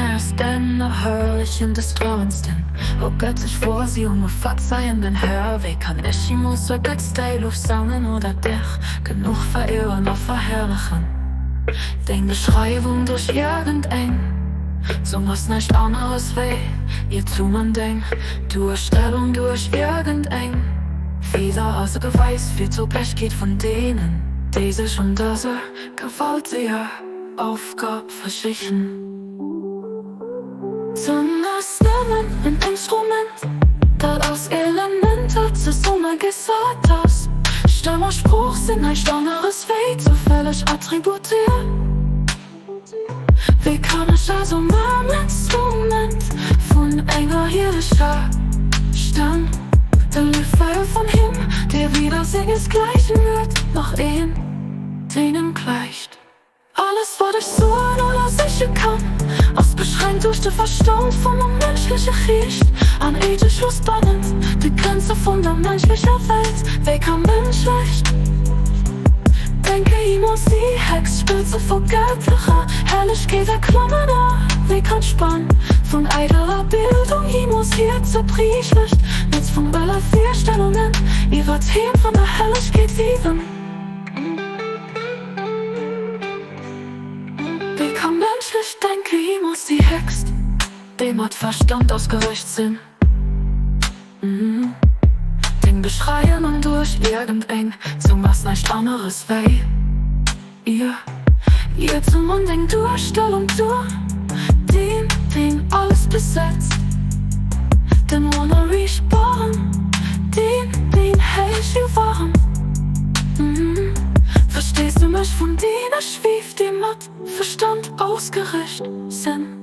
erst den Herrlichen des Grauensten, O göttlich Vorsehung, o verzeihenden Herr, Wéi kann ech jemools zur Götz däi Luef sangen oder dech genuch verehren a verherrlechen? Deng Beschreiwung duerch iergend eng Zong ass näischt aneres wéi Iertum an deng Duerstellung duerch iergend eng Fieder ass e Beweis fir d'Oplechkeet vun deenen, déi sech un dëser gewalteger Aufgab versichen. D'Zong ass nëmmen en Instrument, dat aus Elementer zesummegesat ass. Stëmm a Sprooch sinn näischt aneres wéi zoufälleg Attribute. Wéi kann ech also mam Instrument vun enger hielecher Stëmm, de Lüffer vun him, dee wieder sengesgleichen huet, nach een, deen em gläicht? Alles wat ech soen oder siche kann, ass beschränkt duerch de Verstand vun dem mënschleche Geescht an eege Schluss bannent de Grenze vun der mënschlecher Welt. Wéi ka mënschlecht Denke jeemools déi héchst Spëtze vu gëttlecher Herrlechkeet erklammen? A wéi kann d'Spann vun eideler Bildung jeemools hiert zerbriechlecht Netz vun wëlle Virstellungen iwwer d'Theem vun der Hellegkeet wiewen? Wéi ka mënschlecht Denke jeemools déi héchst, déi mat Verstand ausgerëscht sinn, Deng beschreien an duerch iergendeng Zong ass näischt aneres wéi ihr Iertum an deng Duerstellung duer deem, deen alles besetzt, dem Onerreechbaren, deen, deen héich iwwerem. Verstees du mech vun deene schwieft, déi mat Verstand ausgerëscht sinn?